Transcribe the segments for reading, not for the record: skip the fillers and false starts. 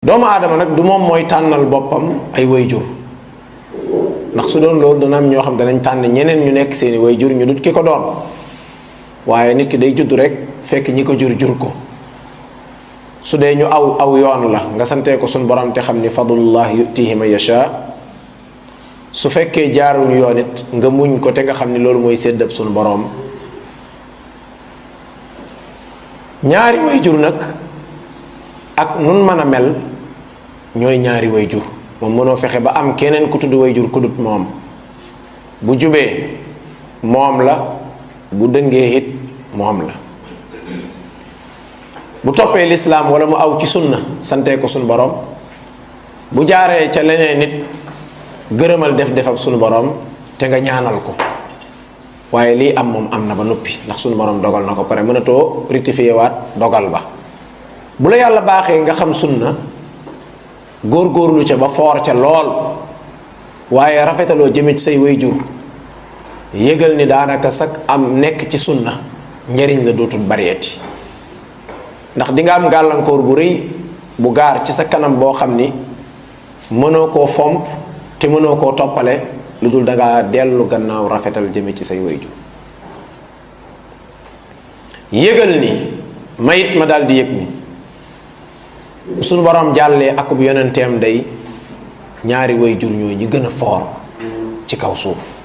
doomu aadama nag du moom mooy tànnal boppam ay wayjur ndax su doon loolu dana am ñoo xam danañ tànn ñeneen ñu nekk seeni wayjur ñu dut ki ko doon waaye nit ki day judd rek fekk ñi ko jur jur ko su dee ñu aw yoon la nga santee ko suñ borom te xam ni fadlullah yutihi man yasha su fekkee jaaruñu yoon it nga muñ ko te nga xam ni loolu mooy séddab suñ borom ñaari wayjur nag ak nun mën a mel ñooy ñaari wayjur moom mënoo fexe ba am keneen ku tudd wayjur ku dut moom bu jubee moom la bu dëngee it moom la bu toppee lislaam wala mu aw ci sunna santee ko sunu borom bu jaaree ca leneen nit gërëmal def-defab sunu borom te nga ñaanal ko waaye lii am moom am na ba noppi ndax sunu borom dogal na ko pare mënatoo rectifier waat dogal ba bu la yàlla baaxee nga xam sunna góor-góorlu ca ba foor ca lool waaye rafetaloo jëme ci say wayjur yëgal ni daanaka sax am nekk ci sunna njariñ la dootul bareeti ndax di nga am gàllankoor bu rëy bu gaar ci sa kanam boo xam ni mënoo koo fomp te mënoo koo toppale lu dul dangaa dellu gannaaw rafetal jëme ci say wayjur yëgal ni mayit ma daal di yëg ni suñu borom jàllee akub yonenteem day ñaari wayjur ñooy ñi gën a foor ci kaw suuf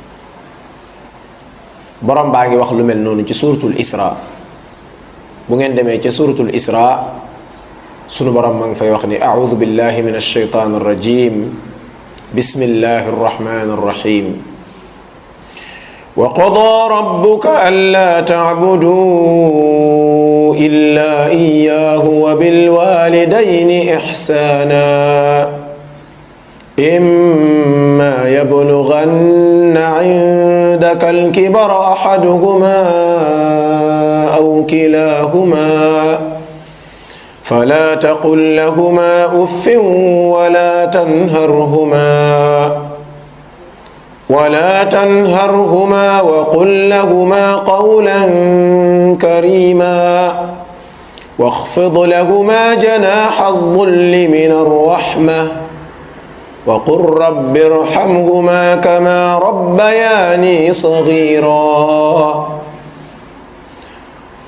borom baa ngi wax lu mel noonu ci suratul isra bu ngeen demee ca suratul isra sunu borom ma ngi fay wax ni a'udhu billahi minash shaytanir rajim bismillahir rahmanir rahim wa qadaa rabbuka allaa ta'budu illa iyyahu wa bil walidayni ihsana imma yablughanna 'indaka al-kibara ahaduhuma aw kilahuma fala taqul lahuma uffin ولا تنهرهما وقل لهما قولا كريما واخفض لهما جناح الذل من الرحمة وقل رب ارحمهما كما ربياني صغيرا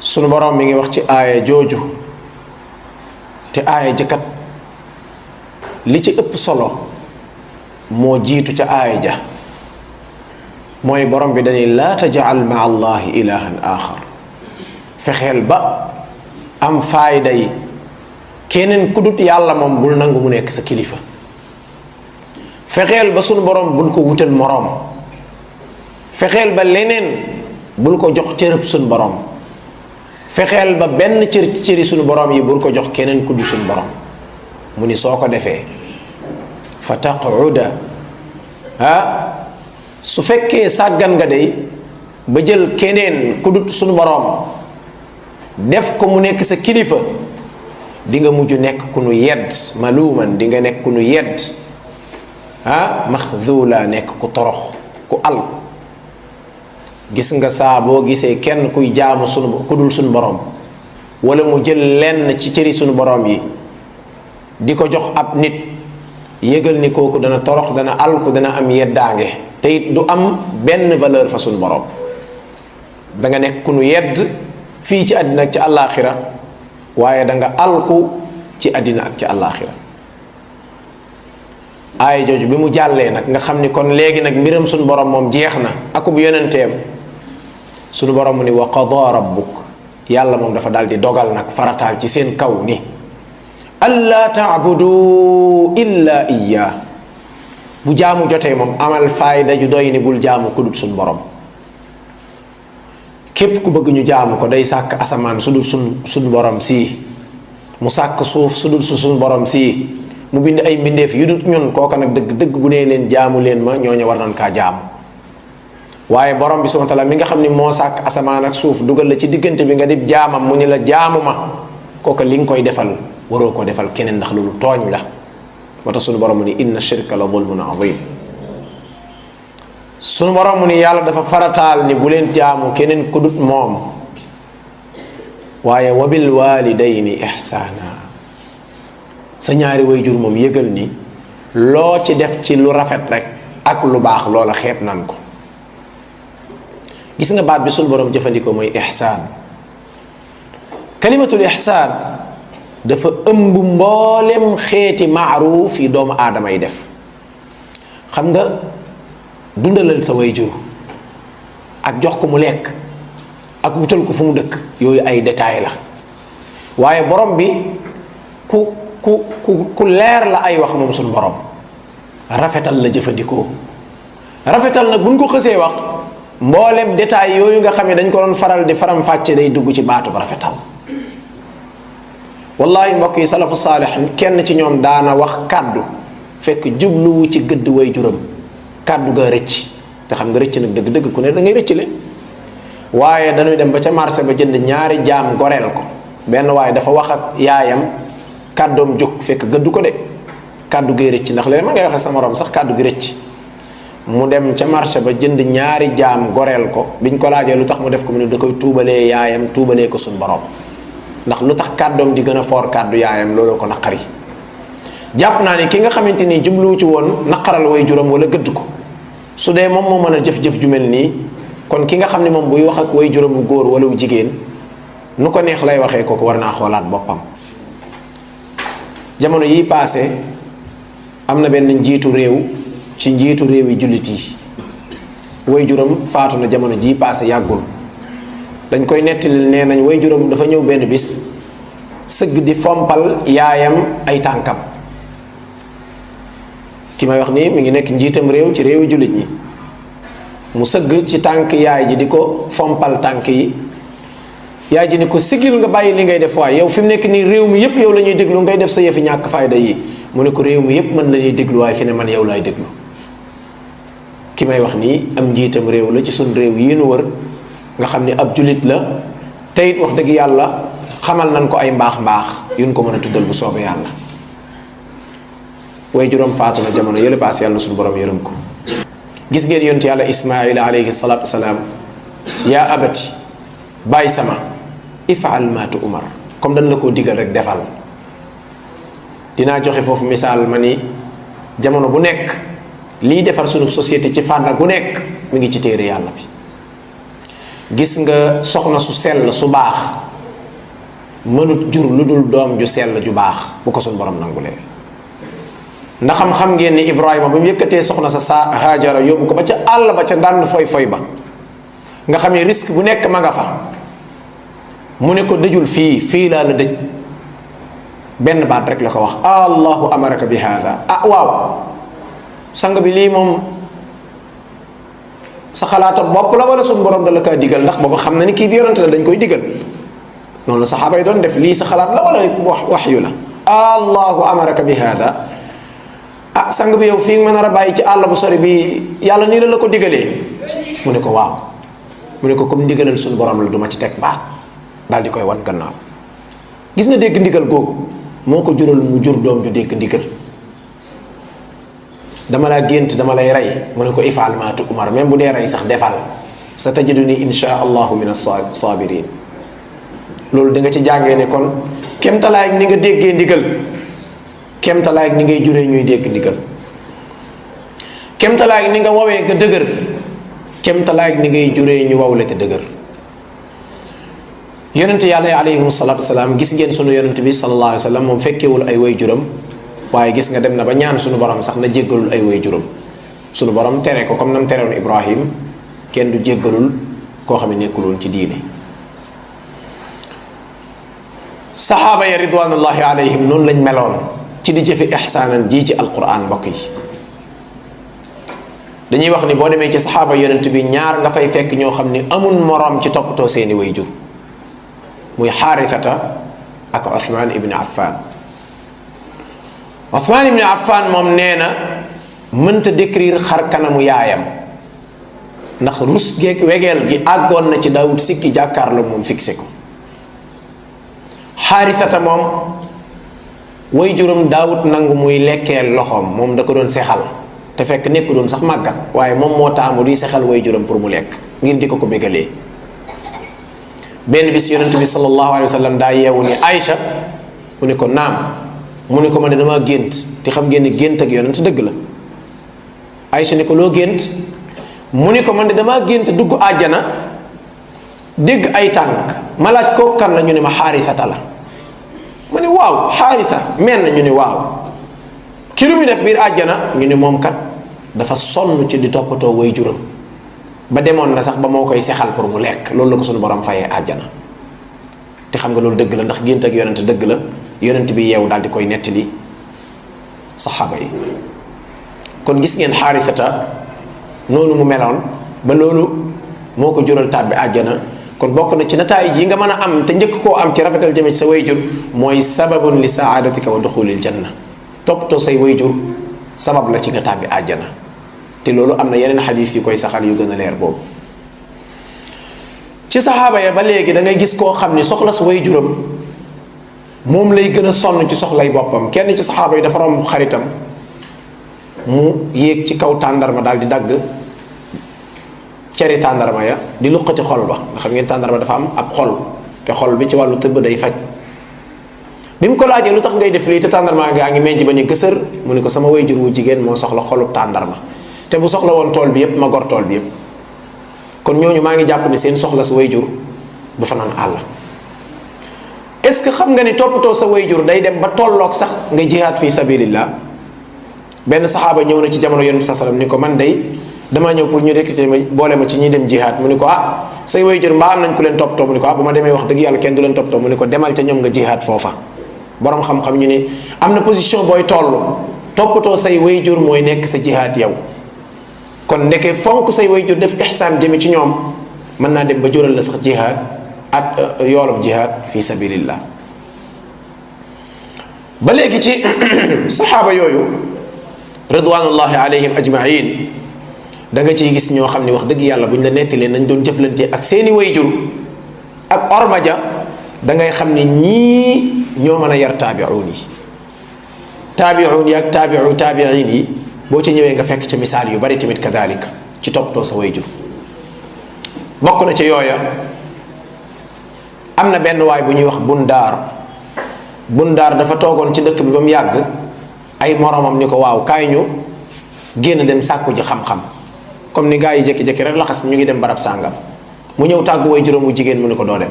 sunu borom mi ngi wax ci aaya jooju te aaya jëkkat li ci ëpp solo moo jiitu ca aaya ja mooy borom bi dañuy laa tajal ma allahi ilahan axar fexeel ba am faayda yi keneen ku dut yàlla moom bul nangu mu nekk sa kilifa fexeel ba sunu borom bul ko wutal moroom fexeel ba leneen bul ko jox cërëb sunu borom fexeel ba benn cër ci cëri sunu borom yi bul ko jox keneen ku dut sunu borom mu ni soo ko defee fa taquda su fekkee sàggan nga dey ba jël keneen ku dut suñu boroom def ko mu nekk sa kilifa di nga mujj nekk ku nu yedd maluuman di nga nekk ku nu yedd maxdula nekk ku torox ku alku gis nga saa boo gisee kenn kuy jaamu ku dul suñu boroom wala mu jël lenn ci cëri suñu boroom yi di ko jox ab nit yëgal ni kooku dana torox dana alku dana am yeddaange te it du am benn valeur fa suñu borom danga nekk ku nu yedd fii ci àddina ak ci àllaaxira waaye danga alku ci àddina ak ci àllaaxira aaya jooju bi mu jàllee nag nga xam ni kon léegi nag mbiram suñu borom moom jeex na akub yonenteem suñu borom mu ni wa qadaa rabbuk yàlla moom dafa daal di dogal nag farataal ci seen kaw ni allaa taabudu illa iya bu jaamu jotee moom amal faayda ju doy ni bul jaamu ku dut suñ borom képp ku bëgg ñu jaamu ko day sàkk asamaan su dul suñ borom sii mu sàkk suuf su dul suñ borom sii mu bind ay mbindeef yu dut ñun kooka nag dëgg bu nee leen jaamu leen ma ñooñu war nañ kaa jaamu waaye borom bi subhaanahu wa taala mi nga xam ni moo sàkk asamaan ak suuf dugal la ci diggante bi nga di jaamam mu ni la jaamu ma kooka li nga koy defal waroo ko defal keneen ndax loolu tooñ la moo tax sunu borom mu ni inna shirka la zulmun azim sunu borom mu ni yàlla dafa farataal ni bu leen jaamu keneen ku dut moom waaye wabil walidayni ihsaana sa ñaari wayjur moom yëgal ni loo ci def ci lu rafet rek ak lu baax loola xeeb nan ko. gis nga baat bi sul borom jëfandikoo mooy ihsaan. kalimatul ihsaan dafa ëmb mboolem xeeti maaruuf yi doomu aadama yi def. xam nga dundalal sa wayjur ak jox ko mu lekk ak wutal ko fu mu dëkk yooyu ay détail la, waaye borom bi ku leer la ay wax moom suñu borom. rafetal la jëfandikoo. rafetal nag buñ ko xësee wax mboolem détail yooyu nga xam ne dañ ko doon faral di faram fàcce day dugg ci baatu ba rafetal. wallahi mbokk yi salafu saalix kenn ci ñoom daana wax kàddu fekk jubluwu ci gëdd way juram, kàddu ga rëcc. te xam nga rëcc nag dëgg-dëgg ku ne da ngay rëcc le, waaye dañuy dem ba ca marché ba jënd ñaari jaam goreel ko. benn waaye dafa wax ak yaayam kàddoom jóg fekk gëddu ko de, kàddu gi rëcc. ndax léegi ma ngay waxee sa morom sax kàddu gi rëcc. mu dem ca marché ba jënd ñaari jaam goreel ko. biñ ko laajee lu tax mu def ko mu ne da koy tuubalee yaayam, tuubalee ko suñ borom. ndax lu tax kàddoom di gën a foor kàddu yaayam looloo ko naqari. jàpp naa ne ki nga xamante ni jubluwu ci woon naqaral way juram wala gëdd ko, su dee moom moo mën a jëf-jëf ju mel nii, kon ki nga xam ne moom buy wax ak way juram góor wala wu jigéen nu ko neex lay waxee kooku war naa xoolaat boppam. jamono yi paase am na benn njiitu réew ci njiitu réew yi jullit yi, way juram faatu na jamono jii paase yàggul. dañ koy nettali nee nañ way juram dafa ñëw benn bis sëgg di fompal yaayam ay tànkam. ki may wax nii mi ngi nekk njiitam réew ci réewi jullit ñi, mu sëgg ci tànk yaay ji di ko fompal tànk yi. yaay ji ni ko sigil nga bàyyi li ngay def, waaye yow fi mu nekk nii réew mi yépp yow la ñuy déglu ngay def sa yëfi ñàkk fayda yi. mu ne ko réew mi yépp mën la ñuy déglu waaye fi ne man yow laay déglu. ki may wax nii am njiitam réew la ci sun réew yi nu wër, nga xam ne ab jullit la, te it wax dëgg yàlla xamal nañ ko ay mbaax yuñ ko mën a tuddal bu soobee yàlla. way juróom faatu na jamono yële paas, yàlla suñu borom yërëm ko. gis ngeen yonent yàlla Ismaayil alayhi salaatu wasalaam, yaa abati bàyyi sama ifaal maa tu'mar, comme dañ la koo digal rek defal. dinaa joxe foofu misaal ma ni jamono bu nekk liy defar sunu société ci fànn gu nekk mu ngi ci téere yàlla bi. gis nga soxna su sell su baax mënut jur lu dul doom ju sell ju baax bu ko suñu borom nangulee. ndax xam ngeen ni Ibrahima ba mu yëkkatee soxna sa Haajara yóbbu ko ba ca àll ba ca ndànd foy ba nga xam ne risque bu nekk ma nga fa, mu ne ko dëjul fii laa la dëj. benn baat rek la ko wax, allahu amaraka bi haada. waaw sang bi lii moom sa xalaata bopp la wala suñu borom da la kaa digal? ndax booba xam na ni kii bi yonante la dañ koy digal. noonu la saxaaba yi doon def, lii sa xalaat la wala waxyu la? allahu amaraka bi haada. sang bi yow fii nga mën a bàyyi ci àll bu sori bi yàlla nii la ko digalee? mu ne ko waaw. mu ne ko comme ndigalal suñu borom la duma ci teg baat, daal di koy wan gannaaw. gis nga dégg ndigal googu moo ko jural mu jur doom ju dégg ndigal. dama laa gént dama lay rey, mu ne ko ifaal maa tu'mar, même bu dee rey sax defal, sa tajiduni insha allahu min as-sabirin. loolu da nga ci jàngee ne kon kemtalaay ni nga déggee ndigal, kemtalaay ni ngay juree ñuy dégg ndigal, kemtalaay ni nga wawee nga dëgër, kemtalaay ni ngay juree ñu wawle te dëgër. yonent yàlla alayhim salaatu wasalaam, gis ngeen sunu yonent bi sallallahu alayhi wa sallam moom fekkewul ay way juram, waaye gis nga dem na ba ñaan sunu borom sax na jéggalul ay way juram. sunu borom tere ko comme nam terewoon Ibrahim, kenn du jéggalul koo xam ne nekkuloon ci diine. saxaaba ya ridwanullahi alayhim noonu lañ meloon ci di jëfe ixsaanan ji ci alquran. mbokk yi dañuy wax ni boo demee ci saxaaba yonent bi ñaar nga fay fekk ñoo xam ni amul moroom ci toppatoo seeni way jur, muy xaarisata ak Usmaan ibn Affan. Usmaan ibn Affan moom nee na mënta décrire xar kanamu yaayam ndax rus geeg wegeel gi àggoon na ci Daawud sikki jàkkaarloo moom fixé ko. xaarisata moom way juróom Daawud nangu muy lekkee loxoom, moom da ko doon sexal te fekk nekku doon sax màggat, waaye moom moo taamu di sexal way juróom pour mu lekk ngir di ko bégalee. benn bis yonent bi sallallahu alayhi wa sallam daa yeewu ni Aïcha, mu ne ko naam, mu ne ko man de damaa gént te xam ngeen ne gént ak yonent dëgg la. Aysa ne ko loo gént mu ne ko man de damaa gént dugg àjjana dégg ay tànk ma laaj ko kan la ñu ne ma Xaarisata la ma ne waaw Xaarisa mel na ñu ne waaw ki lu muy def biir àjjana ñu ne moom kat dafa sonn ci di toppatoo way juram ba demoon na sax ba moo koy sexal pour mu lekk loolu la ko suñu borom fayee àjjana. te xam nga loolu dëgg la ndax gént ak yonent dëgg la yonent bi yeewu daal di koy nettali saxaaba yi. kon gis ngeen Xaarisata noonu mu meloon ba loolu moo ko jural tàbbi àjjana. kon bokk na ci nataay yi nga mën a am te njëkk koo am ci rafetal jëme ci sa wayjur mooy sababun li saadatika wa duxulil janna. toppatoo say wayjur sabab la ci nga tàbbi àjjana te loolu am na yeneen xadiis yu koy saxal yu gën a leer boobu. ci saxaaba ya ba léegi da ngay gis koo xam ni soxla su wayjuram moom lay gën a sonn ci soxlay boppam. kenn ci saxaaba yi dafa romb xaritam mu yéeg ci kaw tàndarma daal di dagg ceri tàndarma ya di luqati xol ba nga xam ngeen tàndarma dafa am ab xol te xol bi ci wàllu tëbb day faj. bi mu ko laajee lu tax ngay def lii te tàndarma gaa ngi menj ba ni gësër mu ne ko sama wayjur wu jigéen moo soxla xolub tàndarma te bu soxla woon tool bi yépp ma gor tool bi yépp. kon ñooñu maa ngi jàpp ni seen soxla sa wayjur du fa naan àll. est-ce que xam nga ni toppatoo sa wayjur day dem ba tolloog sax nga jihaad fi sabilillah. benn saxaaba ñëw na ci jamono yonent bi sallallahu alayhi wasallam ni ko man day damaa ñëw pour ñu recruter ma boole ma ci ñi dem jihaad mu ni ko ah say wayjur mbaa am nañ ku leen toppatoo mu ni ko ah bu ma demee wax dëgg yàlla kenn du leen toppatoo mu ni ko demal ca ñoom nga jihaad foofa. borom xam-xam ñu ni am na position booy toll toppatoo say wayjur mooy nekk sa jihaad yow. kon ndeke fonk say wayjur def ihsaan jëme ci ñoom mën naa dem ba jural la sax jihaad ak yoolub jihaad fi sabilillah. ba léegi ci saxaaba yooyu ridwanullahi alayhim ajmain da nga ciy gis ñoo xam ne wax dëgg yàlla bu ñu la nettalee nañ doon jëflante ak seeni wayjur ak orma ja da ngay xam ne ñii ñoo mën a yar taabi'uun yi. taabi'uun yi ak taabi'iin yi boo ci ñëwee nga fekk ca misaal yu bari tamit kadaalika ci toppatoo sa wayjur. bokk na ci yooya am na benn waay bu ñuy wax bundaar dafa toogoon ci dëkk bi ba mu yàgg ay moromam ni ko waaw kaay ñu génn dem sàkku ji xam-xam comme ni gaa yi jékki-jékki rek laxas ñu ngi dem barab sàngam. mu ñëw tàggu wayjuram wu jigéen mu ni ko doo dem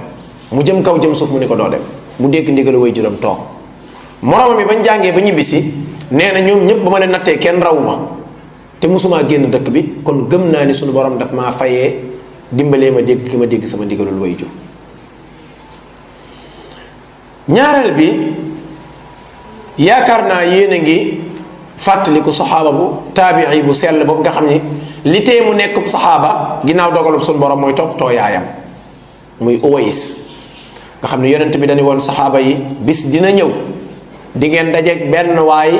mu jëm kaw jëm suuf mu ni ko doo dem mu dégg ndigalu wayjuram toog. moromam yi bañ jàngee ba ñibbisi nee na ñoom ñëpp ba ma leen nattee kenn rawu ma te mosumaa génn dëkk bi kon gëm naa ni suñu borom daf maa fayee dimbalee ma dégg ki ma dégg sama ndigalul wayjur. ñaareel bi yaakaar naa yéen a ngi fàttaliku saxaaba bu taabii bu sell boobu nga xam ni li tee mu nekk saxaaba ginnaaw dogalub suñu borom mooy toppatoo yaayam muy Uways nga xam ne yonent bi dañu woon saxaaba yi bis dina ñëw di ngeen dajeeg benn waay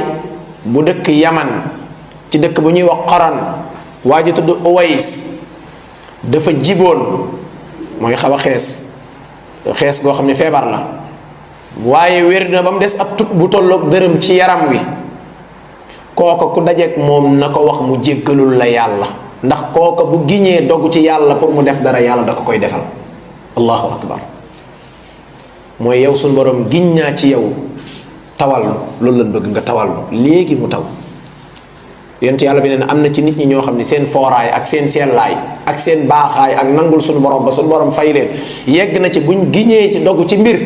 bu dëkk Yaman ci dëkk bu ñuy wax Qaran waa ji tudd Uways dafa jiboon mooy xaw a xees goo xam ne feebar la waaye wér na ba mu des ab tut bu tolloog dërëm ci yaram wi. kooka ku dajeeg moom na ko wax mu jéggalul la yàlla ndax kooka bu giñee dogu ci yàlla pour mu def dara yàlla da ko koy defal. allahu akbar mooy yow suñu borom giñ naa ci yow tawal loolu lañ bëgg nga tawal léegi mu taw. yonent yàlla bi nee na am na ci nit ñi ñoo xam ne seen fooraay ak seen sellaay ak seen baaxaay ak nangul suñu borom ba suñu borom fay leen yegg na ci buñ giñee ci dogu ci mbir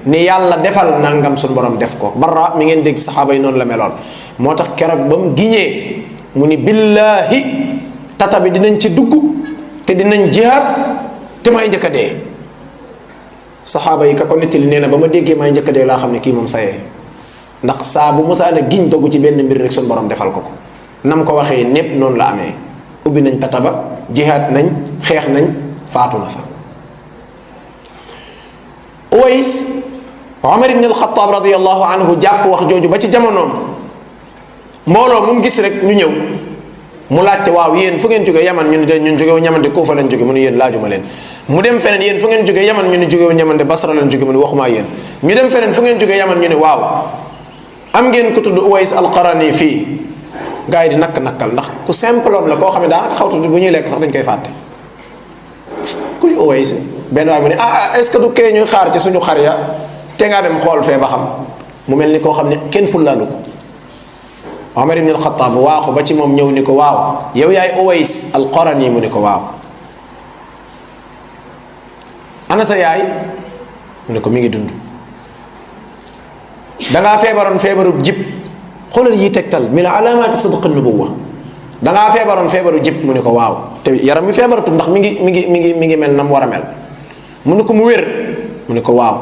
ni yàlla defal nangam suñu borom def ko. Barra mi ngeen dégg saxaaba yi noonu la meloon moo tax keroog ba mu giñee mu ni billaahi tata bi dinañ ci dugg te dinañ jihaad te may njëkk a dee. saxaaba yi ka ko nettali nee na ba ma déggee may njëkk a dee laa xam ne kii moom sayee ndax saa bu mosaana giñ dogu ci benn mbir rek suñu borom defal ko ko. nam ko waxee népp noonu la amee ubbi nañ tata ba jihaad nañ xeex nañ faatu na fa. Uways Omar ibn al-Khattab radiyallahu anhu jàpp wax jooju ba ci jamonoom mbooloo mu gis rek ñu ñëw mu laajte waaw yéen fu ngeen jógee Yaman ñu ne de ñun jógewu Yaman de Kuufa lañ jóge mu ne yéen laajuma leen. mu dem feneen yéen fu ngeen jógee Yaman ñu ne jógewu Yaman de Basra lañ jóge mu ne waxumaa yéen. ñu dem feneen fu ngeen jógee Yaman ñu ne waaw am ngeen ku tudd Uways al-Qarani fii. gaa yi di nakk-nakkal ndax ku simple la koo xam ne daa xaw tuuti bu ñuy lekk sax dañ koy fàtte. kuy Uways benn waay mu ne est-ce que du kee ñuy xaar ci suñu xar ya te ngaa dem xool fee ba xam mu mel ni koo xam ne kenn fullaalu ko. Omar ibn al-Khattab waaxu ba ci moom ñëw ni ko waaw yow yaay Uways al-Qarani mu ni ko waaw. ana sa yaay mu ne ko mi ngi dund. dangaa feebaroon feebaru jib xoolal yi tegtal min alaamaati sidqi nubuwwa. dangaa feebaroon feebaru jib mu ne ko waaw te yaram mi feebaratu ndax mi ngi mel na mu war a mel. mu ne ko mu wér mu ne ko waaw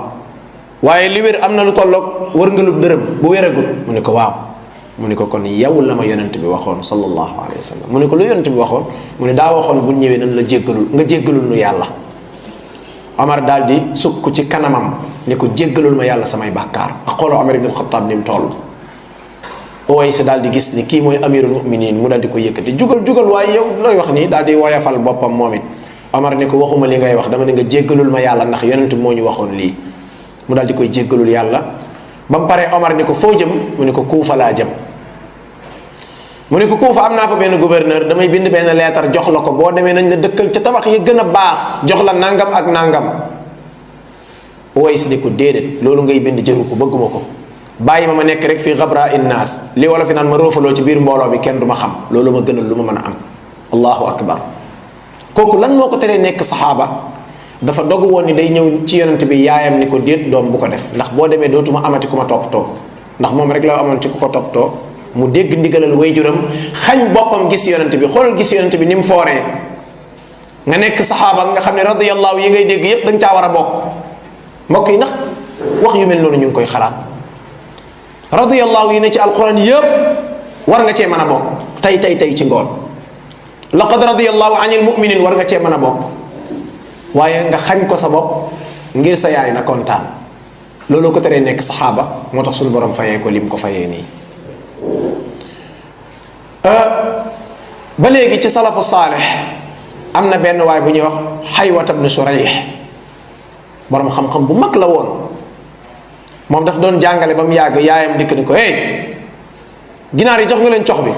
waaye li wér am na lu tolloog wërngalub dërëm bu wéragul mu ne ko waaw. mu ne ko kon yow la ma yonent bi waxoon sallallahu alayhi wa sallam mu ne ko lu yonent bi waxoon mu ne daa waxoon bu ñëwee nan la jéggalul nga jéggalul nu yàlla. Omar daal di sukk ci kanamam ni ko jéggalul ma yàlla samay bàkkaar ak xooloo Omar ibn al-Khattab ni mu toll. Uways daal di gis ni kii mooy amirul muminin mu daal di ko yëkkati jugal waaye yow looy wax nii daal di woyafal boppam moom it. Omar ni ko waxuma li ngay wax dama ne nga jéggalul ma yàlla ndax yonent moo ñu waxoon lii. mu daal di koy jéggalul yàlla ba mu paree Omar ni ko foo jëm mu ne ko Kuufa laa jëm. mu ne ko Kuufa am naa fa benn gouverneur damay bind benn leetar jox la ko boo demee nañ la dëkkal ca tabax yi gën a baax jox la nangam ak nangam. Uways ni ko déedéet loolu ngay bind jëru ko bëgguma ko bàyyi ma nekk rek fii xabra innaas li wala fi naan ma roofaloo ci biir mbooloo bi kenn du ma xam loolu ma gënal lu ma mën a am. allahu akbar. kooku lan moo ko teree nekk saxaaba dafa dogu woon ni day ñëw ci yonent bi yaayam ni ko déet doom bu ko def ndax boo demee dootuma amati ku ma toppatoo ndax moom rek la amoon ci ku ko toppatoo. mu dégg ndigalal wayjuram xañ boppam gis yonent bi xoolal gis yonent bi ni mu fooree nga nekk saxaaba nga xam ne radiyallahu yi ngay dégg yépp da nga caa war a bokk. mbokk yi ndax wax yu mel noonu ñu ngi koy xalaat radiyallahu yi ne ci alquran yépp war nga cee mën a bokk tey ci ngoon laqad radiyallahu anil mu'minin war nga cee mën a bokk waaye nga xañ ko sa bopp ngir sa yaay na kontaan looloo ko teree nekk saxaaba moo tax suñu borom fayee ko lim ko fayee nii. ba léegi ci salafu saalix am na benn waay bu ñuy wax Xaywat ibn Shurayh borom xam-xam bu mag la woon moom daf doon jàngale ba mu yàgg yaayam dikk ni ko hey ginaar yi jox nga leen cox bi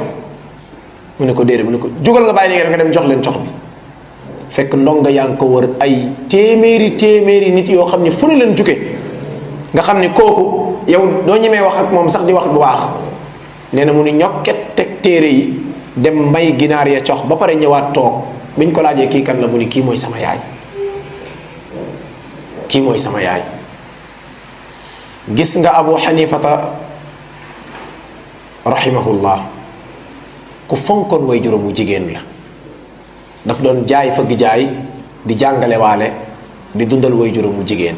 mu ne ko déedéet mu ne ko jugal nga bàyyi li nga dem jox leen cox bi fekk ndonga yaa ngi ko wër ay téeméeri nit yoo xam ne fu ne leen juge nga xam ni kooku yow doo ñemee wax ak moom sax di wax bu baax. nee na mu ni ñokket teg téere yi dem may ginaar ya cox ba pare ñëwaat toog biñ ko laajee kii kan la mu ni kii mooy sama yaay kii mooy sama yaay. gis nga Abu Xanifata rahimahullah ku fonkoon way juróomu jigéen la daf doon jaay fëgg jaay di jàngale waale di dundal way juróomu jigéen.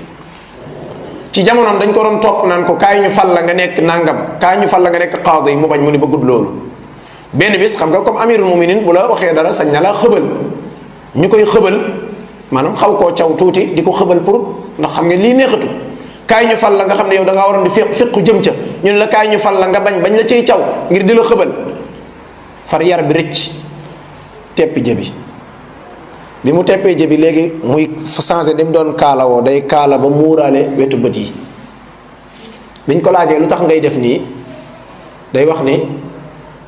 ci jamonoom dañ ko doon topp naan ko kaay ñu fal la nga nekk nangam kaay ñu fal la nga nekk qaadi mu bañ mu ni bëggut loolu. benn bis xam nga comme amirul muminin bu la waxee dara sañ na la xëbal ñu koy xëbal maanaam xaw koo caw tuuti di ko xëbal pour ndax xam nga lii neexatu kaay ñu fal la nga xam ne yow da ngaa waroon di fiqu jëm ca ñu ne la kaay ñu fal la nga bañ la cay caw ngir di la xëbal far yar bi rëcc teppi jëbi bi mu teppee jëbi léegi muy changé ni mu doon kaalawoo day kaala ba muuraale wetu bët yi biñ ko laajee lu tax ngay def nii day wax ni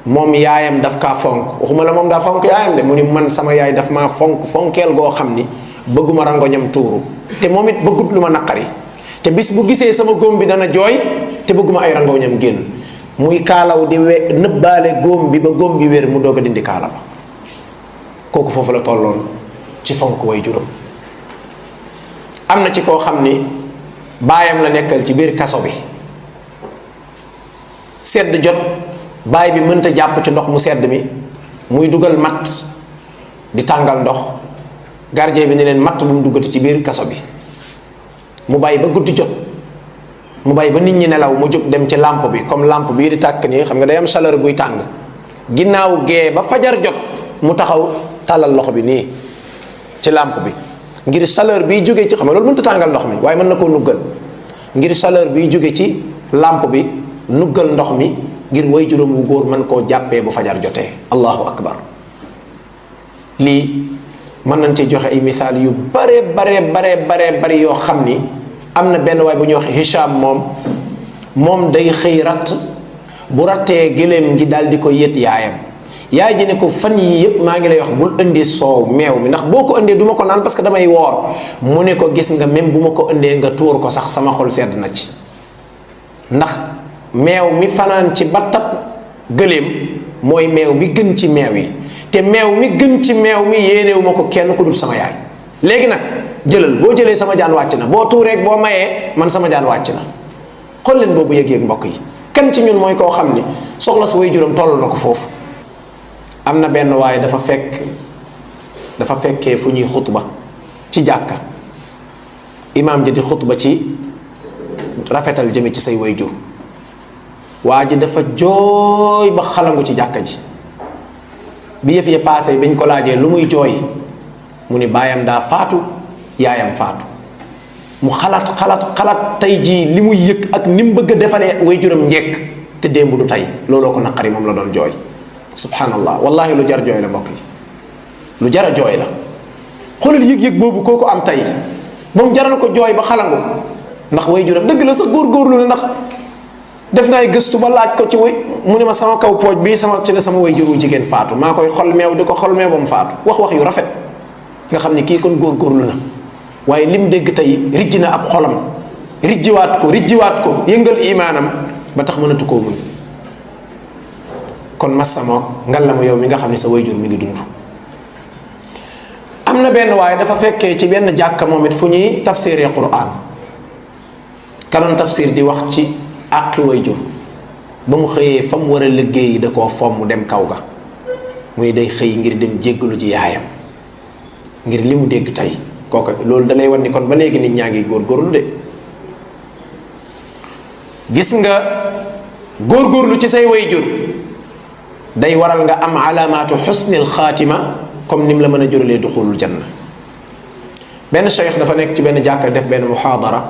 moom yaayam daf kaa fonk waxuma la moom daa fonk yaayam de mu ni man sama yaay daf maa fonkeel goo xam ni bëgguma rangoñam tuuru te moom it bëggut lu ma naqari te bis bu gisee sama góom bi dana jooy te bëgguma ay rangoñam génn muy kaalaw di nëbbaale góom bi ba góom bi wér mu doog a dindi kaala ba kooku foofu la tolloon ci fonk way juróom. am na ci koo xam ni baayam la nekkal ci biir kaso bi sedd jot baay bi mënta jàpp ci ndox mu sedd mi muy dugal matt di tàngal ndox gardien bi ne leen matt bu mu duggati ci biir kaso bi mu bàyyi ba guddi jot mu bàyyi ba nit ñi nelaw mu jóg dem ci lampe bi comme lampe bii di tàkk nii xam nga day am chaleur buy tàng ginnaaw gee ba fajar jot mu taxaw tàllal loxo bi nii ci lampe bi ngir chaleur biy jóge ci xam nga loolu mënta tàngal ndox mi waaye mën na koo nuggal ngir chaleur biy jóge ci lampe bi nuggal ndox mi ngir way juróom wu góor mën koo jàppee bu fajar jotee. allahu akbar. lii mën nañ ci joxe ay misaal yu bare yoo xam ni am na benn waay bu ñuy wax Hisham moom day xëy ratt bu rattee gëléem gi daal di ko yët yaayam yaay ji ne ko fan yii yëpp maa ngi lay wax bul indi soow meew mi ndax boo ko indee du ma ko naan parce que damay woor mu ne ko gis nga même bu ma ko indee nga tuur ko sax sama xol sedd na ci ndax meew mi fanaan ci battab gëléem mooy meew mi gën ci meew yi, te meew mi gën ci meew mi yéenewu ma ko kenn ku dul sama yaay. léegi nag jëlal, boo jëlee sama jaan wàcc na, boo tuureeg boo mayee man sama jaan wàcc na. xool leen boobu yëg-yëg mbokk yi. kan ci ñun mooy koo xam ni soxla su way juróom toll na ko foofu. am na benn waaye dafa fekkee fu ñuy xutba ci jàkka, imaam ji di xutba ci rafetal jëme ci say way jur. waa ji dafa jooy ba xalangu ci jàkka ji. bi yëf ya paase biñ ko laajee lu muy jooy, mu ni baayam daa faatu, yaayam faatu. mu xalaat tey jii li muy yëg ak ni mu bëgg a defalee way juram njekk, te démb du tey looloo ko naqari, moom la doon jooy. subhanallah, wallahi lu jar jooy la mbokk yi, lu jar a jooy la. xoolal yëg-yëg boobu kooku am tey, moom jaral ko jooy ba xalangu ndax way juram. dëgg la sax góorgóorlu na, ndax def naay gëstu ba laaj ko ci way, mu ne ma sama kaw pooj bii ci la sama way juru jigéen faatu, maa koy xol meew di ko xol meew ba mu faatu. wax yu rafet nga xam ni kii kon góorgóorlu na. waaye lim dégg tey rijji na ab xolam, rijjiwaat ko yëngal imaanam ba tax mënatu koo muñ. kon massamo ngal la ma yow mi nga xam ne sa wayjur mi ngi dund. am na benn waaye dafa fekkee ci benn jàkka moom it fu ñuy tafsiree Qur'an, kanoon tafsir di wax ci àqi wayjur. ba mu xëyee fa mu war a liggéey da koo fomm dem kaw ga, mu ni day xëy ngir dem jéggalu ji yaayam ngir li mu dégg tey. kooku loolu dalay wan ni kon ba léegi nit ñaa ngi góorgóorlu de. gis nga góorgóorlu ci say wayjur day waral nga am alaamaatu xusnil xaatima, comme ni mu la mën a juralee duxulul janna. benn cheikh dafa nekk ci benn jàkka def benn muhaadara.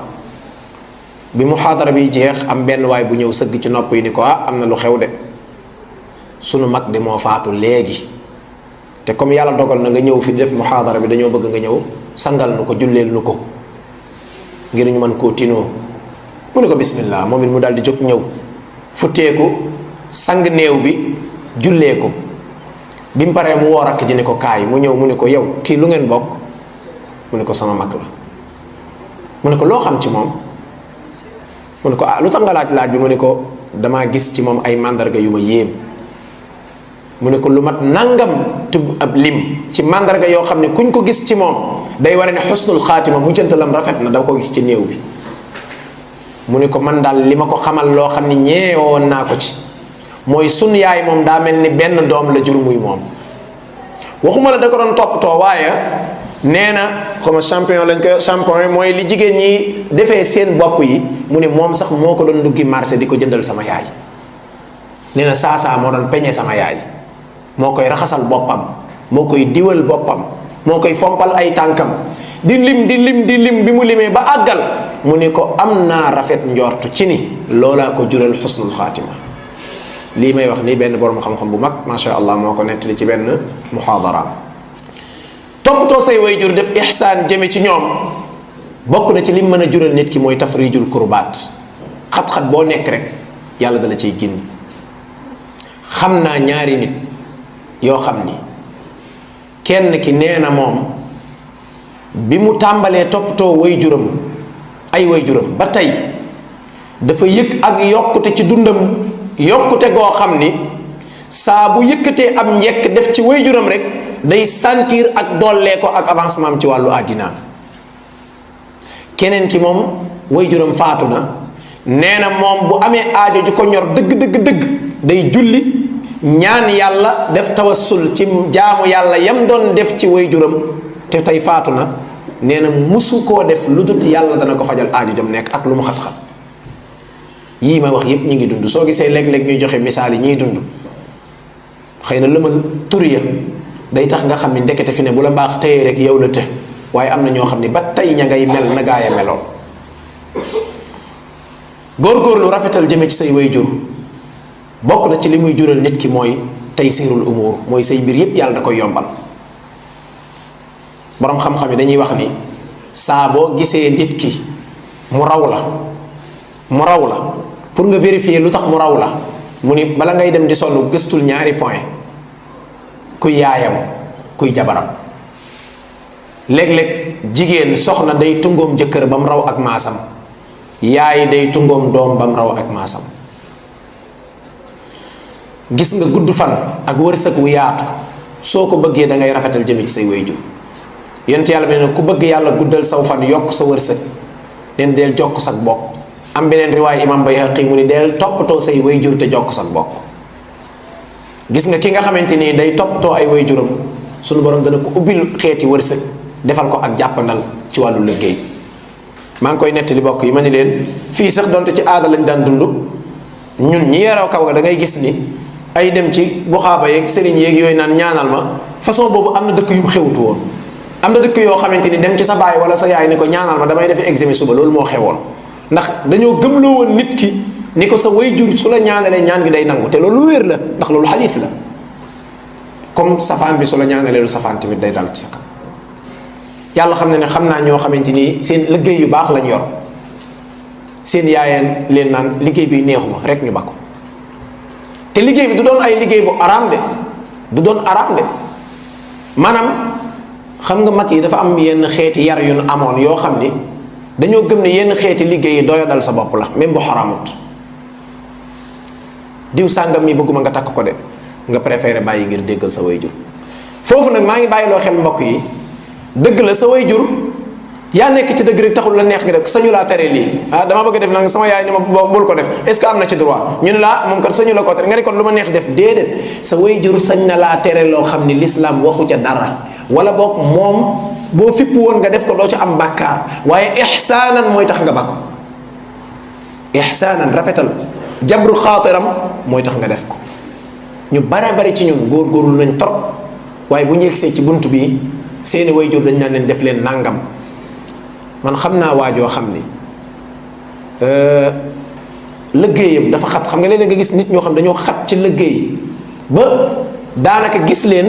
bi muhaadara bi jeex am benn waay bu ñëw sëgg ci nopp yi ni ko am na lu xew de, sunu mag de moo faatu léegi, te comme yàlla dogal na nga ñëw fi def muhaadara bi, dañoo bëgg nga ñëw sangal nu ko, julleel nu ko ngir ñu mën koo tinoo. mu ne ko bismillah. moom it mu daal di jóg ñëw futteeku sang néew bi jullee ko. bi mu paree mu woo rakk ji ne ko kaay. mu ñëw mu ne ko yow kii lu ngeen bokk? mu ne ko sama mag la. mu ne ko loo xam ci moom? mu ne ko lu tax nga laaj bi? mu ne ko damaa gis ci moom ay màndarga yu ma yéem. mu ne ko lu mat nangam tubb ab lim ci màndarga yoo xam ne kuñ ko gis ci moom day wara ne xusnul xaatima, mu jëntalam rafet na, da ko gis ci néew bi. mu ne ko man daal li ma ko xamal loo xam ne ñeewoon naa ko ci mooy sun yaay moom daa mel ni benn doom la jur muy moom. waxuma la da ko doon toppatoo, waaye nee na comme champion lañ ko champion mooy li jigéen ñi defee seen bopp yi, mu ne moom sax moo ko doon duggi marché di ko jëndal sama yaay. nee na saa moo doon peñe sama yaay, moo koy raxasal boppam, moo koy diwal boppam, moo koy fompal ay tànkam, di lim bi mu limee ba àggal mu ne ko am naa rafet njortu ci ni loolaa ko jural xusnul xaatima. lii may wax nii benn borom xam-xam bu mag macha allah moo ko nettali ci benn muhaadara. toppatoo say wayjur, def ihsaan jëme ci ñoom, bokk na ci lim mën a jural nit ki mooy tafrijul kurbaat. xat-xat boo nekk rek yàlla dala ciy gindi. xam naa ñaari nit yoo xam ni kenn ki nee na moom bi mu tàmbalee toppatoo wayjuram ay wayjuram ba tey dafa yëg ak yokkute ci dundam, yokkute goo xam ni saa bu yëkkatee am njekk def ci wayjuram rek day sentir ak dollee ko ak avancement ci wàllu àddinaam. keneen ki moom wayjuram faatu na, nee na moom bu amee aajo ju ko ñor dëgg day julli ñaan yàlla, def tawassul ci jaamu yàlla yam doon def ci wayjuram, te tey faatu na. nee na musu koo def lu dul yàlla dana ko fajal aajo jom nekk ak lu mu xat-xat. yii ma wax yépp ñu ngi dund. soo gisee léeg-léeg ñuy joxe misaal yi ñuy dund, xëy na lëmal tur ya day tax nga xam ni ndekete fi ne bu la baax tëye rek yow la të, waaye am na ñoo xam ne ba tey ña ngay mel na gaaya meloon. góorgóorlu rafetal jëme ci say wayjur bokk na ci li muy jural nit ki mooy taysirul umur, mooy say mbir yépp yàlla da koy yombal. borom xam-xam yi dañuy wax ni saa boo gisee nit ki mu raw la pour nga vérifier lu tax mu raw la, mu ni bala ngay dem di sonn gëstul ñaari point: kuy yaayam, kuy jabaram. léeg-léeg jigéen soxna day tungoom jëkkër ba mu raw ak maasam, yaay day tungoom doom bam raw ak maasam. gis nga gudd fan ak wërsëg wu yaatu soo ko bëggee da ngay rafetal jëme ci say wayjur. yonent yàlla bi ne ku bëgg yàlla guddal saw fan yokk sa wërsëg leen deel jokk sak bokk. am beneen riwaay imam Bayhaqi mu ni deel toppatoo say wayjur te jokk sak bokk. gis nga ki nga xamante ni day toppatoo ay wayjuram sunu borom dana ko ubbil xeeti wërsëg defal ko ak jàppandal ci wàllu liggéey. maa ngi koy nettali bokk yi ma ni leen fii sax donte ci aada lañ daan dund ñun ñi yaraw kaw ga da ngay gis ni ay dem ci buxaaba yeeg sëriñ yeeg yooyu naan ñaanal ma façon boobu am na dëkk yu mu xewutu woon. am na dëkk yoo xamante ni dem ci sa baay wala sa yaay ni ko ñaanal ma damay defi examen suba loolu moo xewoon ndax dañoo gëmloo woon nit ki ni ko sa wayjur su la ñaanalee ñaan gi day nangu te loolu wér la ndax loolu xadiis la. comme safaan bi su la ñaanalee lu safaan tamit day dal ci sa kam. yàlla xam ne xam naa ñoo xamante ni seen liggéey yu baax lañ yor seen yaayeen leen naan liggéey bi neexuma rek ñu bakko te liggéey bi du doon ay liggéey bu araam de du doon araam de maanaam xam nga mag yi dafa am yenn xeeti yar yu nu amoon yoo xam ni dañoo gëm ne yenn xeeti liggéey yi doya dal sa bopp la même bu xaraamut. diw sàngam mi bëgguma nga takk ko de nga préféré bàyyi ngir déggal sa wayjur. foofu nag maa ngi bàyyiloo xel mbokk yi dëgg la sa wayjur yaa nekk ci dëgg rek taxul la neex gi rek sañu laa tere lii dama bëgg a def nag sama yaay ni ma bul ko def est ce que am na ci droit ñu ne laa moom kat sañu la ko tere nga ne kon lu ma neex def déedéet sa wayjur sañ na laa tere loo xam ni lislaam waxu ca dara wala boog moom boo fipp woon nga def ko doo ca am bàkkaar waaye ixsaanan mooy tax nga bakko ixsaanan rafetal jabru xaatiram mooy tax nga def ko. ñu bare bari ci ñun góorgóorlu nañ trop waaye bu ñu yegsee ci bunt bi seeni wayjur dañ naan leen def leen nàngam. man xam naa waajoo xam ni liggéeyam dafa xat xam nga léeg-léeg nga gis nit ñoo xam dañoo xat ci liggéey ba daanaka gis leen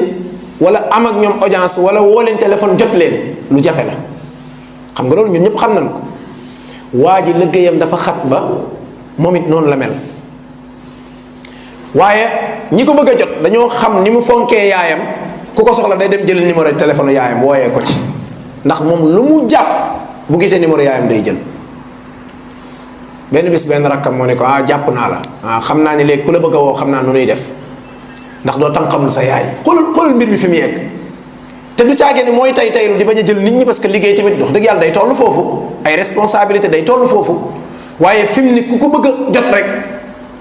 wala am ak ñoom audience wala woo leen téléphone jot leen lu jafe la xam nga loolu ñun ñëpp xam nañ ko. waa ji liggéeyam dafa xat ba moom it noonu la mel waaye ñi ko bëgg a jot dañoo xam ni mu fonkee yaayam ku ko soxla day dem jël numéro téléphone yaayam wooyee ko ci ndax moom lu mu jàpp bu gisee numéro yaayam day jël. benn bis benn rakkam moo ne ko jàpp naa la xam naa ni léegi ku la bëgg a woo xam naa nu nuy def ndax doo tam xamul sa yaay xoolal mbir mi fi mu yegg te du caagee ni mooy tay taylu di bañ a jël nit ñi parce que liggéey tamit wax dëgg yàlla day toll foofu ay responsabilité day toll foofu waaye fi mu ni ku ko bëgg a jot rek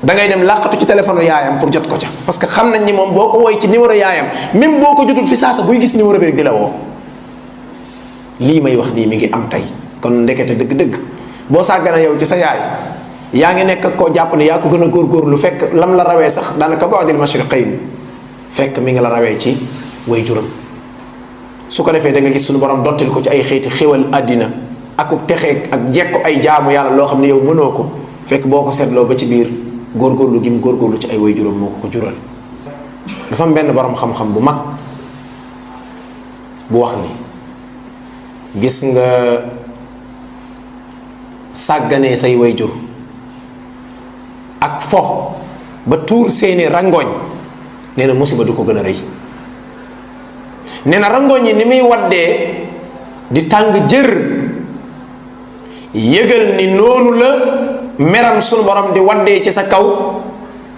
da ngay dem làqatu ci téléphone yaayam pour jot ko ca parce que xam nañ ni moom boo ko woy ci numéro yaayam même boo ko jotul fi saasa buy gis numéro bi rek di la woo. lii may wax nii mi ngi am tey kon ndekete dëgg-dëgg boo sàggana yow ci sa yaay yaa ngi nekk koo jàpp ne yaa ko gën a góorgóorlu fekk lam la rawee sax daanaka ba'dil mashriqayn fekk mi ngi la rawee ci way juram. su ko defee da nga gis suñu borom dottil ko ci ay xeeti xéwal àddina ak texeeg ak jekko ay jaamu yàlla loo xam ne yow mënoo ko fekk boo ko seetloo ba ci biir góorgóorlu gi mu góorgóorlu ci ay way juram moo ko jural. dafa am benn borom xam-xam bu mag bu wax ni gis nga sàgganee say wayjur ak fo ba tuur seeni rangooñ nee na musiba du ko gën a rëy. nee na rangooñ yi ni muy waddee di tàng jër yëgal ni noonu la meram sunu borom di waddee ci sa kaw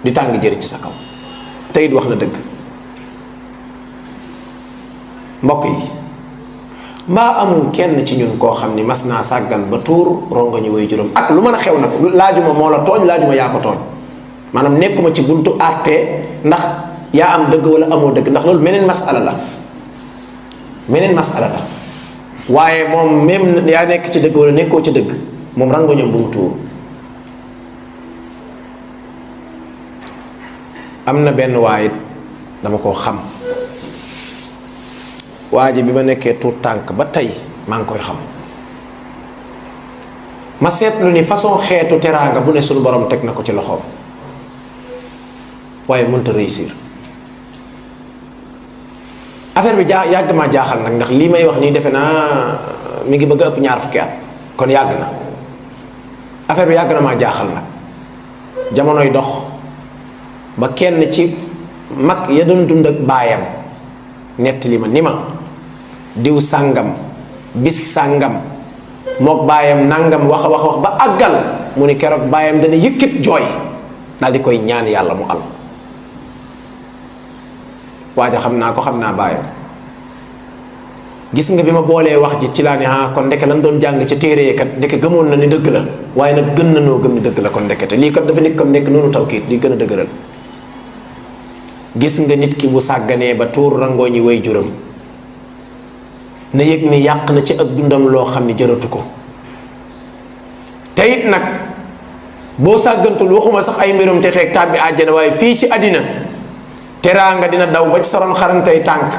di tàng jër ci sa kaw tey it wax na dëgg. mbokk yi mbaa amul kenn ci ñun koo xam ni mas naa sàggan ba tuur rongoñi way juróom ak lu mën a xew nag laajuma moo la tooñ laajuma yaa ko tooñ maanaam nekkuma ci buntu àtte ndax yaa am dëgg wala amoo dëgg ndax loolu meneen masala la waaye moom même yaa nekk ci dëgg wala nekkoo ci dëgg moom rangoñam bu mu tuur. am na benn waay dama koo xam waa ji bi ma nekkee tuut tànk ba tey maa ngi koy xam ma seetlu ni façon xeetu teraanga bu ne suñu borom teg na ko ci loxoom waaye mënta réussir. affaire bi yàgg maa jaaxal nag ndax lii may wax nii defe naa mi ngi bëgg a ëpp ñaar fukki at kon yàgg na affaire bi yàgg na maa jaaxal nag jamonoy dox ba kenn ci mag ya doon dund ak baayam nettali ma ni ma diw sàngam bis sàngam mook baayam nangam wax ba àggal mu ni keroog baayam dana yëkkit jooy daal di koy ñaan yàlla mu al waaja xam naa ko xam naa baayam. gis nga bi ma boolee wax ji ci laa ne kon ndeke lan doon jàng ca téere kat ndeke gëmoon na ni dëgg la waaye nag gën na noo gëm ni dëgg la kon ndekete lii kat dafa nekk noonu tawkiit di gën a dëgëral. gis nga nit ki bu sàgganee ba tuur rangoo ñi way juram na yëg ni yàq na ci ak dundam loo xam ni jëratu ko. te it nag boo sàggantul waxuma sax ay mbirum te xeeg tàbbi àjjana waaye fii ci àddina teraanga dina daw ba ci saroon xarantay tànk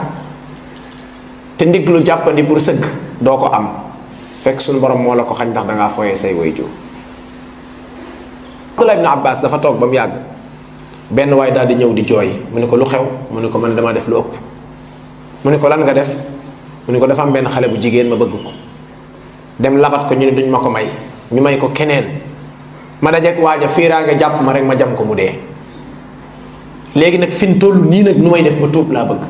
te ndiglu jàppandi pour sëgg doo ko am fekk suñu borom moo la ko xañ ndax dangaa foyee say waajur. Abdullah ibn Abbas dafa toog ba mu yàgg benn waay daal di ñëw di jooy mu ne ko lu xew mu ne ko man dama def lu ëpp mu ne ko lan nga def mu ne ko dafa am benn xale bu jigéen ma bëgg ko dem labat ko ñu ne duñ ma ko may ñu may ko keneen ma dajeek waaja fiiraa nga jàpp ma rek ma jam ko mu dee léegi nag fi mu toll nii nag nu may def ba tuub laa bëgg.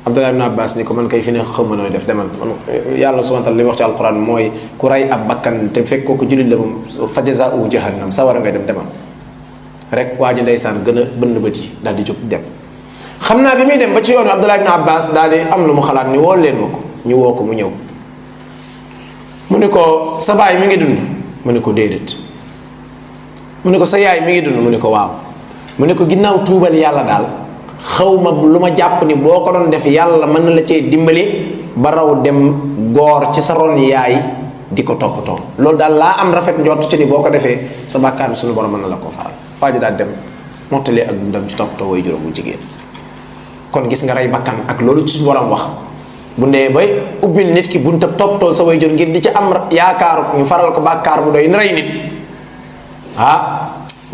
Abdullah ibn Abbas ni ko man kay fi ne xaw ma nooy def demal yàlla subhanahu wa ta'ala li wax ci alquran mooy ku rey ab bakkan te fekk kooku jullit la moom fa jazaa'uhu jahannam sawara ngay dem demal rek waa ji ndeysaan gën a bënn bët yi daal di jóg dem. xam naa bi muy dem ba ci yoonu Abdullah ibn Abbas daal di am lu mu xalaat ni woo leen ma ko ñu woo ko mu ñëw mu ne ko sa baay mi ngi dund mu ne ko déedéet mu ne ko sa yaay mi ngi dund mu ne ko waaw mu ne ko ginnaaw tuubal yàlla daal xaw ma lu ma jàpp ni boo ko doon def yàlla mën na la cee dimbali ba raw dem góor ci sa ron yaay di ko toppatoo loolu daal laa am rafet njort ci ni boo ko defee sa bàkkaar bi suñu borom mën na la koo faral waa ji daal dem mottalee ak dundam ci toppatoo way juróom bu jigéen. kon gis nga rey bakkan ak loolu ci suñu borom wax bu ndee bay ubbil nit ki bunta toppatoo sa way jur ngir di ci am yaakaaru ñu faral ko bàkkaar bu doy ni rey nit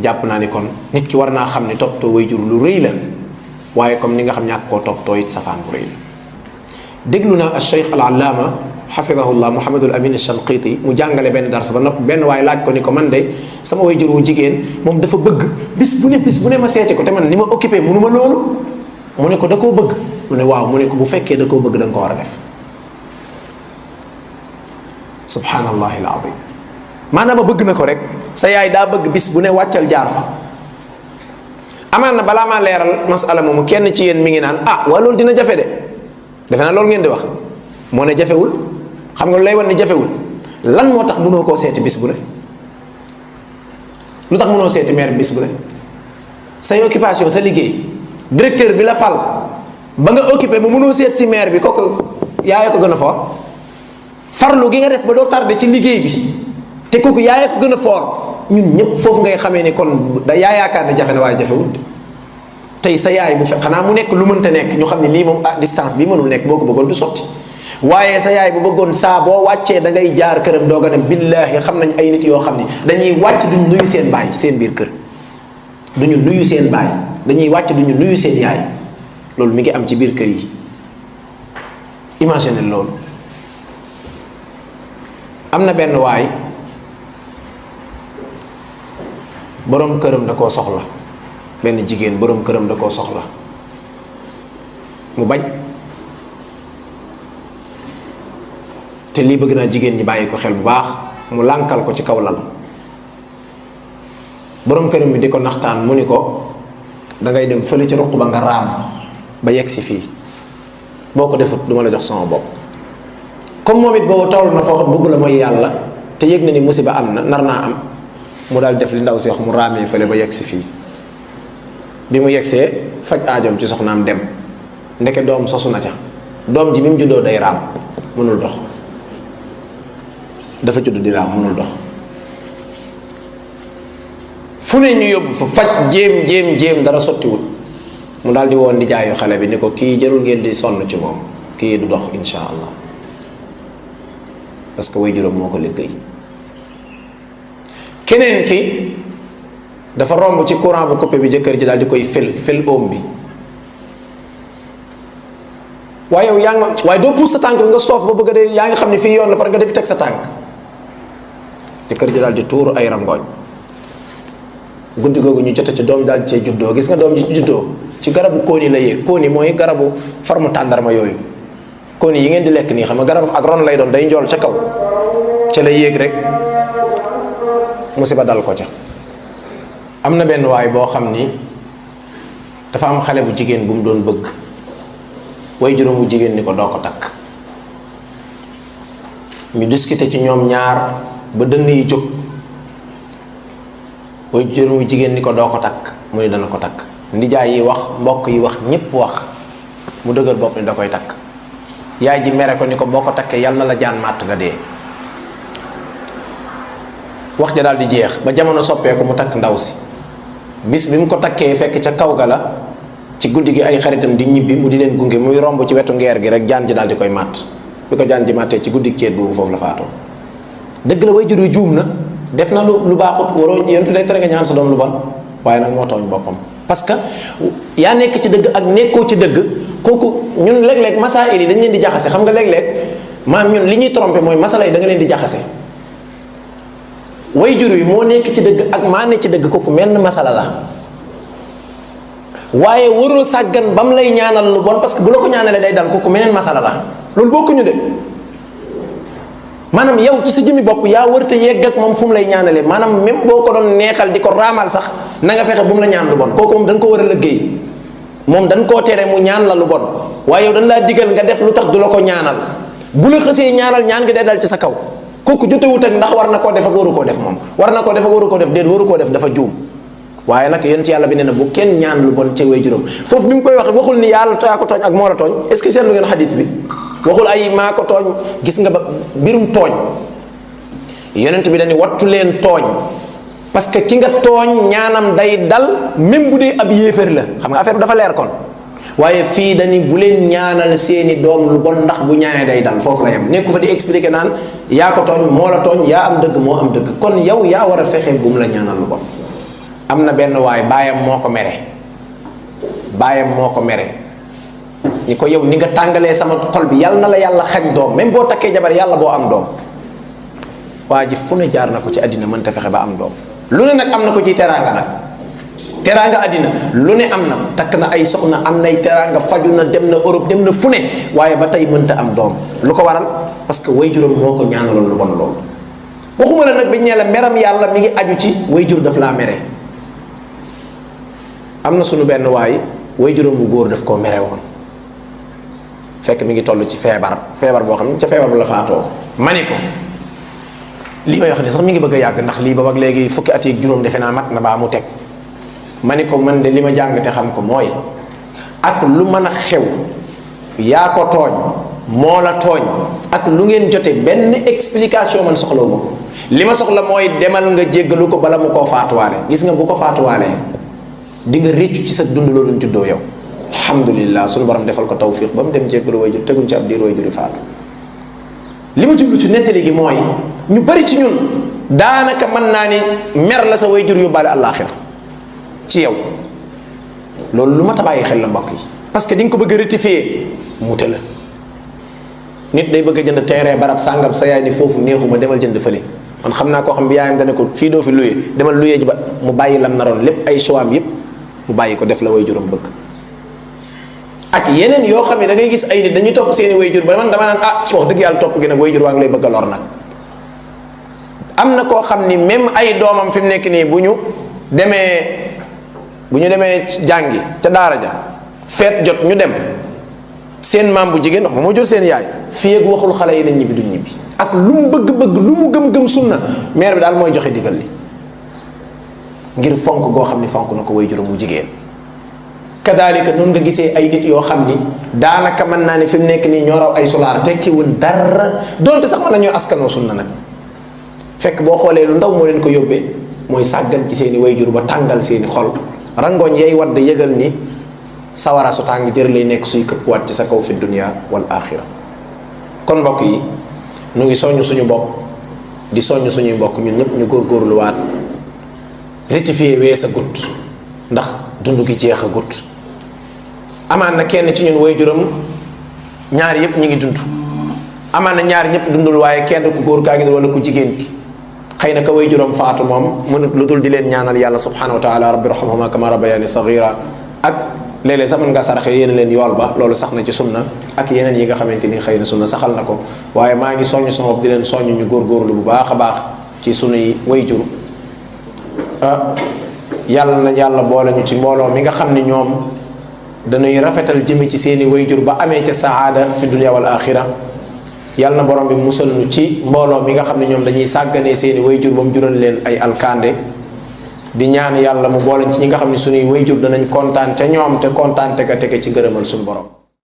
jàpp naa ni kon nit ki war naa xam ni toppatoo way jur lu rëy la. waaye comme ni nga xam ñàkk koo toppatoo it safaan bu rëy la. déglu naa al cheikh al allaama xafidahullah Muhammadul Amin Shanqiti mu jàngale benn dars ba nopp benn waaye laaj ko ni ko man de sama waajur wu jigéen moom dafa bëgg bis bu ne ma seeti ko te man ni ma occupé mënu ma loolu mu ne ko da koo bëgg mu ne waaw mu ne ko bu fekkee da koo bëgg da nga ko war a def. subhanallahi al azim maanaam bëgg na ko rek sa yaay daa bëgg bis bu ne wàccal jaar fa. amaan na balaa maa leeral masala moomu kenn ci yéen mi ngi naan waa loolu dina jafe de defe naa loolu ngeen di wax moo ne jafewul xam nga lu lay wan ni jafewul lan moo tax mënoo koo seeti bis bu ne lu tax mënoo seeti maire bis bu ne say occupation sa liggéey directeur bi la fal ba nga occupé ba mënoo seet si maire bi kooku yaayee ko gën a fort farlu gi nga def ba doo tardé ci liggéey bi te kooku yaayee ko gën a fort ñun ñëpp foofu ngay xamee ni kon da yaa yaakaar ne jafe na waaye jafewul tey sa yaay bu fekk xanaa mu nekk lu mënta nekk ñu xam ne lii moom distance bi mënul nekk boo ko bëggoon du sotti waaye sa yaay bu bëggoon saa boo wàccee da ngay jaar këram doog a dem billaahi xam nañ ay nit yoo xam ne dañuy wàcc duñu nuyu seen baay seen biir kër duñu nuyu seen baay dañuy wàcc duñu nuyu seen yaay loolu mi ngi am ci biir kër yi imagine loolu. am na benn waay boroom këram da koo soxla benn jigéen boroom këram da koo soxla mu bañ te lii bëgg naa jigéen ñi bàyyi ko xel bu baax mu lànkal ko ci kaw lal boroom këram bi di ko naxtaan mu ni ko dangay dem fële ci ruq ba nga raam ba yegg si fii boo ko defut duma la jox sama bopp comme moom it boobu toll na foo bëgg la mooy yàlla te yëg na ni musiba am na nar naa am mu daal def li ndaw si wax mu raamee fële ba yegg si fii bi mu yeggsee faj aajoom ci soxnaam dem ndeke doom sosu na ca doom ji bi mu juddoo day raam mënul dox dafa judd di raam mënul dox fu ne ñu yóbbu fa faj jéem dara sottiwul mu daal di woon di jaayu xale bi ni ko kii jarul ngeen di sonn ci moom kii du dox insha allah parce que way juróom moo ko liggéey. keneen ki dafa romb ci courant bu coupé bi jëkkër ji daal di koy fel oom bi waaye yow yaa ngi waaye doo puus sa tànk bi nga soof ba bëgg a dee yaa ngi xam ne fii yoon la parce que nga defi teg sa tànk jëkkër ji daal di tuur ay rangooñ guddi googu ñu jote ci doom daal di cay juddoo gis nga doom ji juddoo ci garabu kóoni la yéeg kóoni mooy garabu farmu tàndarma yooyu kóoni yi ngeen di lekk nii xam nga garabam ak ron lay doon day njool ca kaw ca la yéeg rek musiba dal ko ca. am na benn waay boo xam ni dafa am xale bu jigéen bu mu doon bëgg, way juróom bu jigéen ni ko doo ko takk. ñu discuter ci ñoom ñaar ba dënn yi jóg, way juróom bu jigéen ni ko doo ko takk, mu ni dana ko takk. ndijaay yi wax, mbokk yi wax, ñépp wax, mu dëgër bopp ni da koy takk. yaay ji mere ko ni ko boo ko takkee yal na la jaan màtt nga dee. wax ja daal di jeex ba jamono soppeeku mu takk ndaw si. bis bi mu ko takkee fekk ca kaw ga la, ci guddi gi ay xaritam di ñibbi mu di leen gunge, muy romb ci wetu ngeer gi rek jaan ji daal di koy màtt. bi ko jaan ji màttee ci guddi ceet boobu foofu la faatoo. dëgg la way jur wi juum na, def na lu baaxut, waroo yentu day tere nga ñaan sa doom lu bon, waaye nag moo tooñ boppam. parce que yaa nekk ci dëgg ak nekkoo ci dëgg, kooku ñun léeg-léeg masaa'il yi dañ leen di jaxase. xam nga léeg-léeg maam ñun li ñuy trompé mooy masala yi da nga leen di jaxase. way jur wi moo nekk ci dëgg ak maa nekk ci dëgg, kooku menn masala la. waaye waroo sàggan ba mu lay ñaanal lu bon parce que bu la ko ñaanalee day dal, kooku meneen masala la. loolu bokkuñu de. maanaam yow ci sa jëmmi bopp yaa wërte yegg ak moom fu mu lay ñaanalee. maanaam même boo ko doon neexal di ko raamal sax na nga fexe bu mu la ñaan lu bon. kooku moom da nga ko war a liggéey. moom dañ koo tere mu ñaan la lu bon, waaye yow dañ laa digal nga def lu tax du la ko ñaanal. bu la xësee ñaanal ñaan nga day dal ci sa kaw. kooku jotewut ak ndax war na koo def ak waru koo def. moom war na koo def ak waru koo def, déet waru koo def, dafa juum. waaye nag yonent yàlla bi nee na bu kenn ñaan lu bon ca way juróom. foofu bi mu koy wax waxul ni yàlla yaa ko tooñ ak moo la tooñ. est-ce que seetlu ngeen xadis bi? waxul ay maa ko tooñ. gis nga ba mbirum tooñ yonent bi dañuy wattu leen tooñ, parce que ki nga tooñ ñaanam day dal même bu dee ab yéeféer la. xam nga affaire bi dafa leer kon. waaye fii dañuy bu leen ñaanal seeni doom lu bon ndax bu ñaanee day dal. foofu la yem, nekku fa di expliquer naan yaa ko tooñ, moo la tooñ, yaa am dëgg, moo am dëgg. kon yow yaa war a fexe bu mu la ñaanal lu bon. am na benn waay baayam moo ko mere, baayam moo ko mere ni ko yow ni nga tàngalee sama xol bi, yàlla na la yàlla xañ doom, même boo takkee jabar yàlla boo am doom. waa ji fu ne jaar na ko ci àddina mënta fexe ba am doom. lu ne nag am na ko ci teraanga nag, teraanga àddina lu ne am na ko, takk na ay soxna, am nay teraanga, faju na, dem na Europe, dem na fu ne, waaye ba tey mënta am doom. lu ko waral? parce que way juróom moo ko ñaanaloon lu bon loolu. waxuma la nag biñ ne la meram yàlla mi ngi aju ci way jur daf laa mere. am na sunu benn waay way juróom bu góor daf koo mere woon, fekk mi ngi toll ci feebar boo xam ne ca feebar bu la faatoo. ma ni ko lii may wax ni sax mi ngi bëgg a yàgg, ndax lii ba ak léegi fukki at yi juróom defe naa mat na baa mu teg. ma ni ko man de li ma jàng te xam ko mooy, ak lu mën a xew yaa ko tooñ, moo la tooñ, ak lu ngeen jote, benn explication man soxlawu ma ko. li ma soxla mooy demal nga jéggalu ko bala mu koo faatuwaale. gis nga bu ko faatuwaalee di nga réccu ci sa dund loolu ñu juddoo yow. alhamdulillah, suñu borom defal ko tawfiq ba mu dem jéggalu way jur, teguñ ci ab diir way juri faatu. li ma jublu ci nettali gi mooy ñu bari ci ñun daanaka mën naa ni mer la sa way jur yóbbaale àllaaxira ci yow. loolu lu ma tabaayee xel la mbokk yi, parce que di nga ko bëgg a rectifier muute la. nit day bëgg a jënd terrain barab sàngam, sa yaay ni foofu neexuma, demal jënd fële. man xam naa koo xam bi yaayam dana ko fii doo fi luye, demal luye ji ba mu bàyyi lam naroon lépp, ay choix am yépp mu bàyyi ko def la way juram bëgg. ak yeneen yoo xam ne da ngay gis ay nit dañuy topp seeni way jur ba man dama naan wax dëgg yàlla topp gi nag way jur waa ngi lay bëgg a lor nag. am na koo xam ni même ay doomam fi mu nekk nii bu ñu demee jàngi ca daara ja, feet jot ñu dem, seen maam bu jigéen wax moo jur seen yaay, fii ak waxul xale yi nañ ñibbi duñ ñibbi. ak lu mu bëgg-bëgg, lu mu gëm-gëm sunna, mère bi daal mooy joxe digal li, ngir fonk goo xam ni fonk na ko way juróom mu jigéen. kadaalika noonu nga gisee ay nit yoo xam ni daanaka mën naa ne fi mu nekk nii ñoo raw ay solaar, tekkiwul dara, donte sax mën nañoo askanoo sunna nag. fekk boo xoolee lu ndaw moo leen ko yóbbee, mooy sàggan ci seeni way jur ba tàngal seeni xol. rangooñ yay wadd yëgal ni sawara su tàng jër lay nekk suy këppwaat ci sa kaw fi dunya wal axira. kon mbokk yi nu ngi soññ suñu bopp di soññ suñuy mbokk ñun ñëpp ñu góorgóorluwaat rectifier wees a gut, ndax dund gi jeex a gut. amaan na kenn ci ñun way juram ñaar yëpp ñu ngi dund, amaan na ñaar ñëpp dundul, waaye kenn ku góor kaa ngi wala ku jigéen ki xëy na ka way juram faatu moom mënut lu dul di leen ñaanal yàlla subhanahu wa taala rabbi rahmahuma kama rabbayani saghira, ak léeg-léeg sax mën nga saraxe yéene leen yool ba, loolu sax na ci sunna ak yeneen yi nga xamante ni xëy na sunna saxal na ko. waaye maa ngi soññ sama bopp di leen soññ ñu góorgóorlu bu baax a baax ci sunuy wayjur. yàlla na yàlla boole ñu ci mbooloo mi nga xam ni ñoom dañuy rafetal jëme ci seeni wayjur ba amee ca saada fi dunya wal axira. yàlla na borom bi musal ñu ci mbooloo mi nga xam ne ñoom dañuy sàgganee seeni wayjur ba mu jural leen ay alkande. di ñaan yàlla mu boole ci ñi nga xam ne suñuy wayjur danañ kontaan ca ñoom te kontaan te ka tege ci ngërëmal suñu borom.